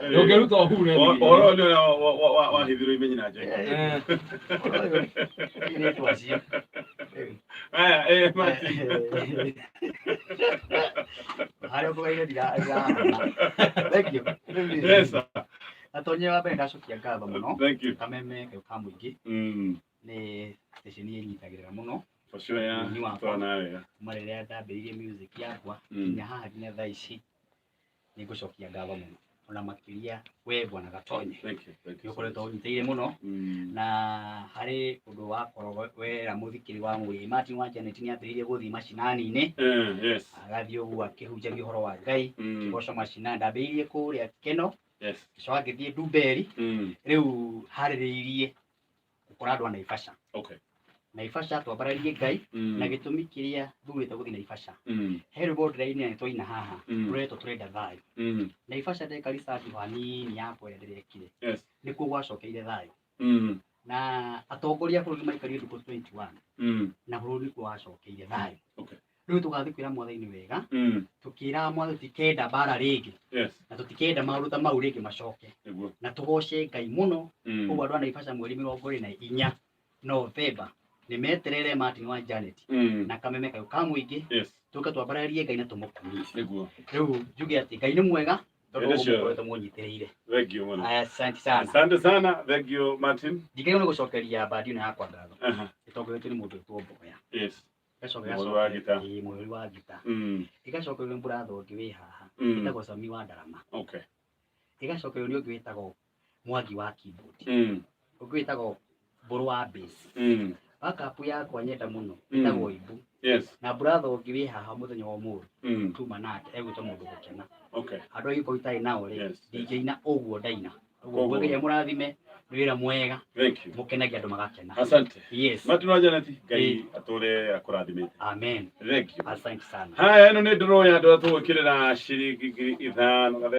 Ndũngĩruta ũhure. Ũhoro nĩ ũrĩa wahithirwo imenyi na njeki. Airĩtu acio. Aya, Martin. Harĩa ũkũgaire ndirahona. Thank you. Yes, sir. Gatonye wa mbere ndacokia ngatho mũno. Thank you. Kameme kau ka mũingĩ nĩ station ĩnyitagĩrĩra mũno. For sure, yeah. Mũini wakwa. Twana wega. Kuma rĩrĩa ndambĩrĩirie music yakwa nginya haha nginya thaa ici, nĩ ngũcokia ngatho mũno ona makĩria we Bwana Gatonye. Thank you. Thank Nĩ you. ũkoretwo ũnyitĩrĩire mũno. Na harĩ ũndũ wakorwo wera mũthikĩri wa mũrĩ Martin wa Janet nĩ ambĩrĩirie gũthiĩ macinani-inĩ. Agathiĩ ũguo akĩhunjagia ũhoro wa Ngai, kĩgoco macinani. Ndambĩrĩirie kũrĩa Keno, ngĩcoka ngĩthiĩ Ndumberi. Rĩu harĩrĩirie gũkora andũ a Naivasha. Naivasha twambararie Ngai. Na gĩtũmi kĩrĩa thurĩte gũthiĩ Naivasha, he rwĩmbo ndĩrainire nĩ twaina haha, rũretwo "Tũrenda Thayũ". Naivasha ndeka research hanini yakwa ĩrĩa ndĩrekire, nĩkuo gwacokeire thayũ. Na atongoria a bũrũri maikarire thikũ 21 na bũrũri nĩkuo wacokeire thayũ. Rĩu tũgathiĩ kwĩra mwathani wega, tũkĩraga mwathani tũtikenda mbara rĩngĩ na tũtikenda maũndũ ta mau rĩngĩ macoke. Na tũgoce Ngai mũno. Koguo andũ a Naivasha, mweri 24 Novemba nĩ meterere Martin wa Janet na kameme kayũ ka mũingĩ, tũke twambararie Ngai na tũmũkumie. Rĩu njuge atĩ Ngai nĩ mwega tondũ Ĩndĩ ũguo sure. mũkoretwo mũnyitĩrĩire. Thank you mũno. Aya, asante sana. Asante sana. Thank you, Martin. Ndingĩrigwo nĩ gũcokeria bandi ĩno yakwa ngatho ĩtongoretio nĩ mũndũ wĩtwo Mboya. Ĩgacoka Mũhũri wa ngita. Ĩĩ, mũhũri wa ngita. Ĩgacokerio nĩ brother ũngĩ wĩ haha wĩtagwo Sami wa Ndarama. Ĩgacokerio nĩ ũngĩ wĩtagwo Mwangi wa keyboard, ũngĩ wĩtagwo Mbũrũ wa bass. Backup yakwa nyenda mũno ĩtagwo Ibu. Na brother ũngĩ wĩ haha mũthenya wa ũmũthĩ tuma nake egwĩtwo mũndũ gũkena. Andũ angĩkorwo itarĩ nao rĩ, ndingĩina ũguo ndaina ũguo. Ngai mũrathime, nĩ wĩra mwega. Thank you. Mũkenagia andũ magakena. Asante. Yes. Martin wa Janet, Ngai atũre akũrathimĩte. Amen. Thank you. Asante sana. Haya, ĩno nĩ ndũrũ ya andũ arĩa tũgwĩkĩrĩra ciringi 5,000.